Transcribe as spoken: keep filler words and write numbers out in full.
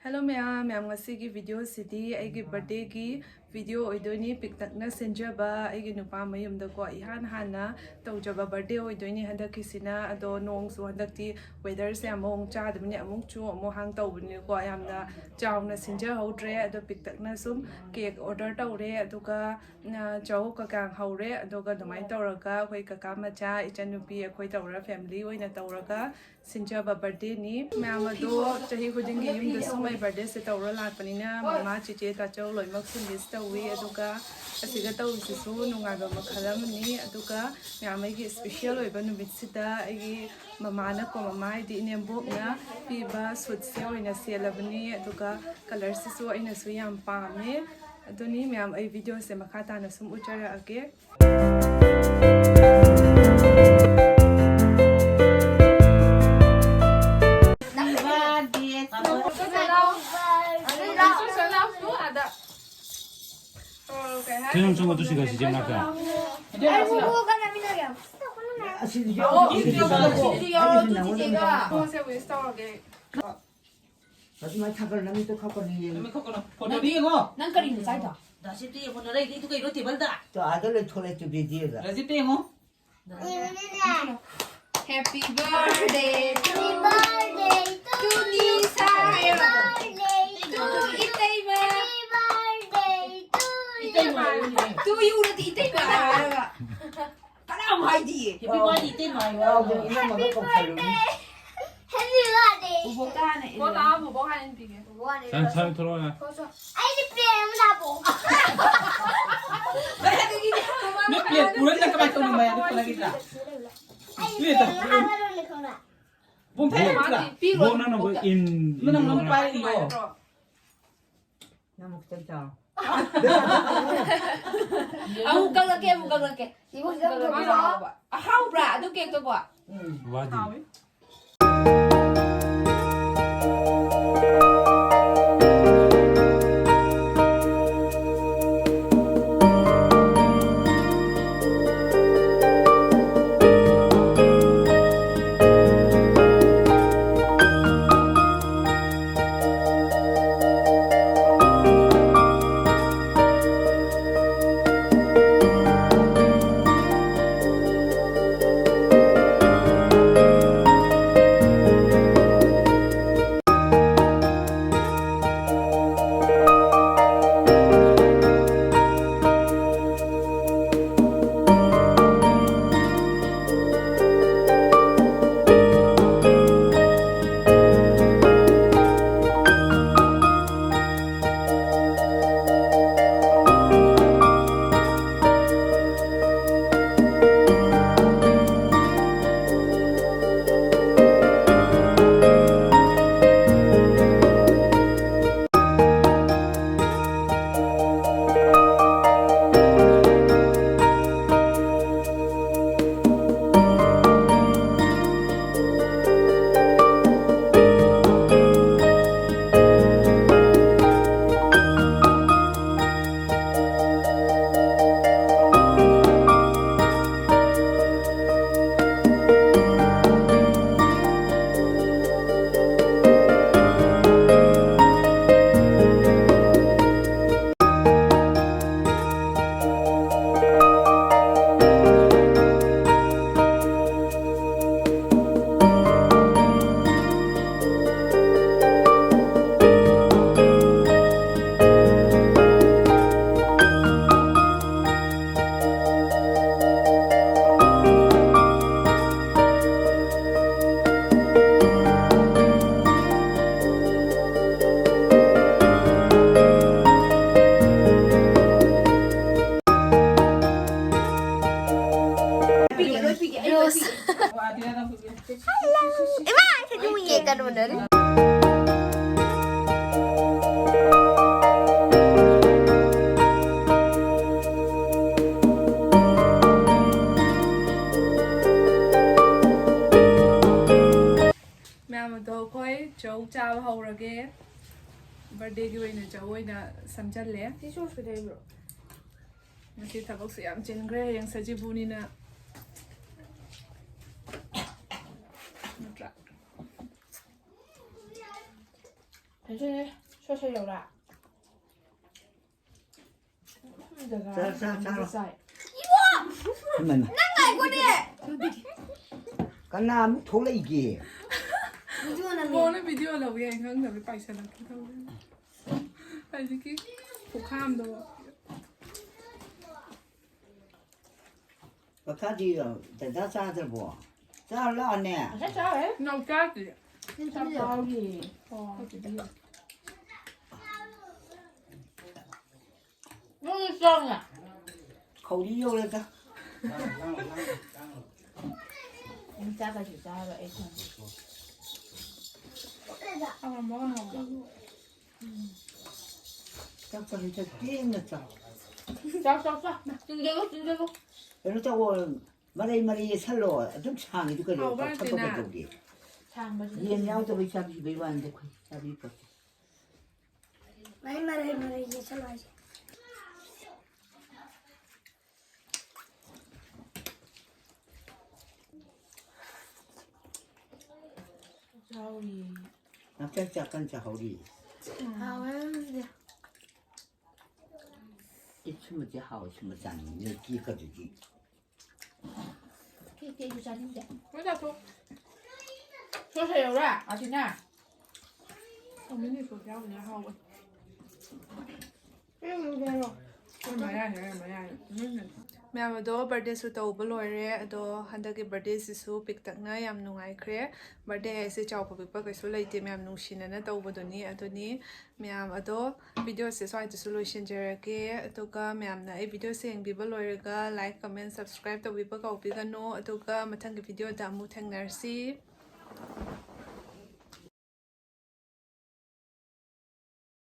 Hello ꯃꯌꯥꯝ, ꯃꯌꯥꯝ ꯉꯁꯤꯒꯤ video ꯁꯤꯗꯤ ꯑꯩꯒꯤ birthday ꯒꯤ video ꯑꯣꯏꯗꯣꯏꯅꯤ꯫ ꯄꯤꯛꯇꯛꯅ ꯁꯤꯟꯖꯕ ꯑꯩꯒꯤ ꯅꯨꯄꯥ ꯃꯌꯨꯝꯗꯀꯣ ꯏꯍꯥꯟ ꯍꯥꯟꯅ ꯇꯧꯖꯕ birthday ꯑꯣꯏꯗꯣꯏꯅꯤ ꯍꯟꯗꯛꯀꯤꯁꯤꯅ꯫ ꯑꯗꯣ ꯅꯣꯡꯁꯨ ꯍꯟꯗꯛꯇꯤ weather ꯁꯦ ꯌꯥꯝ ꯃꯑꯣꯡ ꯆꯥꯗꯕꯅꯤ, ꯑꯃꯨꯛ ꯆꯨ ꯑꯃꯨꯛ ꯍꯥꯡ ꯇꯧꯕꯅꯤꯅꯀꯣ ꯌꯥꯝꯅ ꯆꯥꯎꯅ ꯁꯤꯟꯖꯍꯧꯗ꯭ꯔꯦ꯫ ꯑꯗꯣ ꯄꯤꯛꯇꯛꯅ ꯁꯨꯝ cake order ꯇꯧꯔꯦ, ꯑꯗꯨꯒ ꯆꯧ ꯀꯀꯥ ꯍꯧꯔꯦ꯫ ꯑꯗꯨꯒ ꯑꯗꯨꯃꯥꯏꯅ ꯇꯧꯔꯒ ꯑꯩꯈꯣꯏ ꯀꯀꯥ ꯃꯆꯥ, ꯏꯆꯟꯅꯨꯄꯤ ꯑꯩꯈꯣꯏ ꯇꯧꯔꯒ family ꯑꯣꯏꯅ ꯇꯧꯔꯒ ꯁꯤꯟꯖꯕ birthday ꯅꯤ꯫ ꯃꯌꯥꯝ ꯑꯗꯣ ꯆꯍꯤ ꯈꯨꯗꯤꯡꯒꯤ ꯌꯨꯝꯗ ꯁꯨꯝ ꯑꯩ birthday ꯁꯦ ꯇꯧꯔ ꯂꯥꯛꯄꯅꯤꯅ ꯃꯃꯥ, ꯆꯦꯆꯦ, ꯇꯥꯆꯧ ꯂꯣꯏꯅꯃꯛꯁꯨ miss ꯇꯧꯏ꯫ ꯑꯗꯨꯒ ꯑꯁꯤꯗ ꯇꯧꯔꯤꯁꯤꯁꯨ ꯅꯨꯡꯉꯥꯏꯕ ꯃꯈꯜ ꯑꯃꯅꯤ꯫ ꯑꯗꯨꯒ ꯃꯌꯥꯝ ꯑꯩꯒꯤ special ꯑꯣꯏꯕ ꯅꯨꯃꯤꯠꯁꯤꯗ ꯑꯩꯒꯤ ꯃꯃꯥꯅꯀꯣ, ꯃꯃꯥ ꯍꯥꯏꯗꯤ ꯏꯅꯦꯝꯕꯣꯛꯅ ꯄꯤꯕ suit ꯁꯦ ꯑꯣꯏꯅ ꯁꯦꯠꯂꯕꯅꯤ꯫ ꯑꯗꯨꯒ colour ꯁꯤꯁꯨ ꯑꯩꯅꯁꯨ ꯌꯥꯝ ꯄꯥꯝꯃꯦ꯫ ꯑꯗꯨꯅꯤ ꯃꯌꯥꯝ, ꯑꯩ video ꯁꯦ ꯃꯈꯥ ꯇꯥꯅ ꯁꯨꯝ ꯎꯠꯆꯔꯛꯑꯒꯦ꯫ ꯀꯩꯅꯣꯝ ꯆꯪꯉꯣ, ꯑꯗꯨ ꯁꯤꯒ ꯁꯤ ꯆꯦꯡ ꯉꯥꯛꯇ꯫ ꯑꯩ ꯃꯨꯛꯕꯥꯡ ꯀꯟꯅ ꯃꯤꯟꯅꯔꯤ ꯌꯥꯝ꯫ ꯑꯁꯤꯗꯤ ꯌꯥꯎꯗꯦ꯫ ꯁꯤꯗꯤ ꯌꯥꯎꯗꯦ, ꯆꯤꯆꯦꯒ꯫ ꯄꯣꯠꯁꯦ wish ꯇꯧꯔꯒꯦ꯫ ꯑꯗꯨꯃꯥꯏꯅ ꯊꯥꯒꯠꯂ ꯅꯃꯤꯠꯇꯣ ꯈꯞꯀꯅꯤ ꯌꯦꯡꯉꯨ꯫ ꯅꯃꯤꯠ ꯈꯞꯀꯅꯣ꯫ ꯐꯣꯇꯣꯗꯣ ꯌꯦꯡꯉꯣ꯫ ꯅꯪ ꯀꯔꯤꯅꯣ ꯆꯥꯏꯗꯣ? ꯗꯥ ꯁꯤꯠꯇꯨ ꯌꯦꯡꯉꯣ, ꯅꯔꯩꯗꯤ ꯏꯗꯨ ꯀꯩꯅꯣ ꯇꯦꯕꯜꯗ? ꯇꯣ, ꯑꯥꯗ ꯂꯩꯊꯣꯛꯑꯦ ꯇꯨ ꯚꯤꯗꯤꯑꯣꯗ꯫ ꯔꯖꯤꯠꯇ ꯌꯦꯡꯉꯣ꯫ ꯌꯦꯡꯉꯨꯅꯦ꯫ Happy birthday to Happy birthday to you. ꯅꯤꯁꯥ ꯍꯥꯏꯌꯣ꯫ Happy birthday to ꯏꯇꯩꯃ꯫ Happy birthday to ꯏꯇꯩꯃ꯫ To you ꯅꯠꯇꯦ, ꯏꯇꯩꯃ ꯍꯥꯏꯔꯒ꯫ ꯀꯅꯥꯝ ꯍꯥꯏꯗꯤꯌꯦ꯫ Happy birthday ꯏꯇꯩꯃ ꯍꯥꯏꯌꯣ꯫ ꯀꯥꯎꯗꯅ ꯏꯅꯝꯃꯒ ꯀꯧꯁꯜꯂꯨꯅꯤ꯫ Happy birthday. ꯕꯣꯕꯣꯛꯇ ꯍꯥꯟꯅ ꯏꯜꯂꯣ꯫ ꯕꯣꯕꯣꯛ ꯂꯥꯛꯑꯣ, ꯕꯣꯕꯣꯛ ꯍꯥꯟꯅ ꯏꯟꯕꯤꯒꯦ꯫ ꯕꯣꯕꯣꯛ ꯍꯥꯟꯅ ꯏꯜꯂꯣ꯫ ꯁꯥꯟ-, ꯁꯥꯟ ꯊꯣꯛꯂꯛꯑꯣ ꯌꯥꯔꯦ꯫ ꯊꯣꯛꯂꯛꯑꯣ, ꯊꯣꯛꯂꯛꯑꯣ꯫ ꯑꯩꯗꯤ ꯄ꯭ꯂꯦꯠ ꯑꯃ ꯂꯥꯛꯄꯣ꯫ ꯅꯣꯏ ꯄ꯭ꯂꯦꯠ ꯄꯨꯔꯒ ꯀꯃꯥꯏ ꯇꯧꯅꯤ, ꯃꯌꯥꯝꯗꯣ ꯄꯨꯔꯒ? ꯑꯩꯗꯤ ꯄ꯭ꯂꯦꯠ ꯑꯃ ꯍꯥꯞꯄ ꯂꯣꯏꯔꯦ ꯈꯪꯕ꯭ꯔꯥ? ꯕꯣꯛ, ꯄꯤꯔꯣ, ꯕꯣꯛ, ꯅꯪ ꯅꯪ ꯄꯤꯔꯣ꯫ ꯏꯟ-, ꯅꯪ ꯅꯪ ꯏꯟ-, ꯄꯥꯏꯔ ꯏꯜꯂꯣ꯫ ꯅꯪ ꯑꯃꯨꯛ ꯈꯤꯇꯪ ꯆꯥꯎ꯫ ꯑꯃꯨꯛ ꯀꯛꯂꯛꯀꯦ, ꯑꯃꯨꯛ ꯀꯛꯂꯛꯀꯦ꯫ ꯏꯕꯣꯛ, ꯈꯤꯇꯪ ꯀꯛꯂꯛꯀꯦ꯫ ꯊꯝꯕꯤꯔꯣ꯫ ꯑꯍꯥꯎꯕ꯭ꯔꯥ ꯑꯗꯨ ꯀꯦꯛꯇꯨꯕꯣ? ꯎꯝ꯫ ꯋꯥꯗꯤ꯫ ꯍꯥꯎꯋꯤ꯫ ꯕꯥꯔꯗꯦꯒꯤ ꯑꯣꯏꯅ ꯆꯧ ꯑꯣꯏꯅ ꯁꯝꯖꯜꯂꯦ꯫ ꯁꯤ ꯁꯣꯁ ꯀꯩꯗꯧꯔꯤꯕ꯭ꯔꯣ? ꯉꯁꯤ ꯊꯕꯛꯁꯨ ꯌꯥꯝ ꯆꯤꯟꯈ꯭ꯔꯦ, ꯍꯌꯦꯡ ꯁꯖꯤꯕꯨꯅꯤꯅ꯫ ꯅꯠꯇ꯭ꯔꯥ? ꯐꯖꯅ ꯁꯣꯁ ꯌꯧꯔꯥ? ꯆꯥꯔꯣ, ꯆꯥꯔꯣ, ꯆꯥꯔꯣ꯫ ꯆꯥꯏ꯫ ꯏꯃꯥꯏ, ꯏꯃꯥꯏ꯫ ꯅꯪ ꯉꯥꯏꯈꯣꯅꯦ꯫ ꯀꯅꯥ ꯑꯃꯨꯛ ꯊꯣꯛꯂꯛꯏꯒꯦ? ꯚꯤꯗꯤꯑꯣ ꯅꯝꯃꯤ꯫ ꯃꯣꯅ ꯚꯤꯗꯤꯑꯣ ꯂꯧꯒꯦ ꯈꯪꯗꯕꯩ ꯄꯥꯏꯁꯜꯂꯛꯀꯦ ꯇꯧꯕꯅꯦ꯫ ꯍꯧꯖꯤꯛꯀꯤ ꯄꯨꯈꯥꯝꯗꯣ꯫ ꯀꯀꯥꯗꯤ ꯗꯗꯥ ꯆꯥꯗ꯭ꯔꯕꯣ? ꯆꯥꯔꯨ ꯂꯥꯛꯑꯣꯅꯦ꯫ ꯉꯁꯥꯏ ꯆꯥꯈ꯭ꯔꯦ꯫ ꯅꯥꯎ ꯆꯥꯗ꯭ꯔꯤ꯫ ꯆꯥꯛ ꯆꯥꯔꯨꯏꯌꯦ꯫ ꯑꯣ꯫ ꯅꯪꯁꯨ ꯆꯥꯎꯅ꯫ ꯈꯧꯔꯤ ꯌꯧꯔꯦꯗ꯫ ꯅꯪ ꯆꯥꯛ ꯀꯩꯁꯨ ꯆꯥꯔꯣꯏ, ꯑꯩ ꯊꯣꯡꯉꯦ꯫ ꯑꯃ ꯃꯣꯟ ꯍꯧꯕ꯫ ꯆꯥꯛ ꯆꯥꯔꯤ ꯆꯥꯛ ꯇꯦꯡꯅ ꯆꯥꯎ꯫ ꯆꯥꯎ, ꯆꯥꯎ, ꯆꯥꯎ꯫ ꯆꯤꯡꯖꯜꯂꯨ, ꯆꯤꯡꯖꯜꯂꯨ꯫ ꯀꯩꯅꯣ ꯇꯧꯋꯣ, ꯃꯔꯩ ꯃꯔꯩ ꯌꯦꯠꯁꯜꯂꯣ꯫ ꯑꯗꯨꯝ ꯁꯥꯡꯉꯤꯗꯨ ꯀꯩꯅꯣ? ꯍꯥꯎꯕ꯭ꯔꯥ, ꯀꯛꯊꯠꯄ ꯔꯣꯇꯤꯅꯥ? ꯀꯩꯗꯧꯒꯦ? ꯁꯥꯡꯕꯁꯤꯅ ꯌꯦꯟ ꯆꯤꯡꯖꯜꯂꯨ꯫ ꯌꯥꯎꯗꯕꯩ ꯆꯥꯕꯤꯕꯩ ꯋꯥꯅꯤꯗ ꯑꯩꯈꯣꯏ ꯆꯥꯕꯤꯕ ꯄꯣꯠꯇꯦ꯫ ꯃꯔꯩ ꯃꯔꯩ ꯃꯔꯩ ꯌꯦꯠꯁꯜꯂꯣ ꯍꯥꯏꯁꯦ꯫ ꯆꯥꯎꯔꯤ꯫ ꯉꯥꯛꯇꯪ ꯆꯥꯛꯀꯟ ꯆꯥꯍꯧꯔꯤ꯫ ꯍꯥꯎꯋꯦ ꯑꯗꯨꯗꯤ꯫ ꯑꯦ, ꯁꯨꯝꯕꯁꯦ ꯍꯥꯎꯋꯦ, ꯁꯨꯝꯕ ꯆꯥꯅꯤꯡꯉꯤ꯫ ꯅꯣꯏ ꯀꯦꯛꯀꯗꯨꯗꯤ꯫ ꯀꯦꯛꯇꯤ ꯑꯩꯁꯨ ꯆꯥꯅꯤꯡꯗꯦ꯫ ꯂꯣꯏ ꯆꯥꯊꯣꯛ꯫ ꯁꯣꯁ ꯌꯧꯔꯥ, ꯑꯁꯤꯅ? ꯃꯤꯅꯤ ꯁꯣꯁ ꯌꯥꯎꯕꯅꯦ, ꯍꯥꯎꯕꯅꯦ꯫ ꯄꯤꯔꯨꯔꯣ, ꯄꯤꯔꯨꯔꯣ꯫ ꯍꯣꯏ, ꯃꯌꯥꯏꯅꯦ, ꯍꯣꯏ, ꯃꯌꯥꯏꯅꯦ꯫ ꯎꯝ꯫ ꯃꯌꯥꯝ ꯑꯗꯣ ꯕꯥꯔꯗꯦꯁꯨ ꯇꯧꯕ ꯂꯣꯏꯔꯦ꯫ ꯑꯗꯣ ꯍꯟꯗꯛꯀꯤ ꯕꯥꯔꯗꯦꯁꯤꯁꯨ ꯄꯤꯛꯇꯛꯅ ꯌꯥꯝ ꯅꯨꯡꯉꯥꯏꯈ꯭ꯔꯦ꯫ ꯕꯥꯔꯗꯦ ꯍꯥꯏꯁꯦ ꯆꯥꯎꯕ ꯄꯤꯛꯄ ꯀꯩꯁꯨ ꯂꯩꯇꯦ, ꯃꯌꯥꯝ ꯅꯨꯡꯁꯤꯅꯅ ꯇꯧꯕꯗꯨꯅꯤ꯫ ꯑꯗꯨꯅꯤ ꯃꯌꯥꯝ ꯑꯗꯣ ꯚꯤꯗꯤꯑꯣꯁꯦ ꯁ꯭ꯋꯥꯏꯗꯁꯨ ꯂꯣꯏꯁꯤꯟꯖꯔꯒꯦ꯫ ꯑꯗꯨꯒ ꯃꯌꯥꯝꯅ ꯑꯩ ꯚꯤꯗꯤꯑꯣꯁꯦ ꯌꯦꯡꯕꯤꯕ ꯂꯣꯏꯔꯒ like, comment, subscribe ꯇꯧꯕꯤꯕ ꯀꯥꯎꯕꯤꯒꯅꯨ꯫ ꯑꯗꯨꯒ ꯃꯊꯪꯒꯤ ꯚꯤꯗꯤꯑꯣꯗ ꯑꯃꯨꯛ ꯊꯦꯡꯅꯔꯁꯤ꯫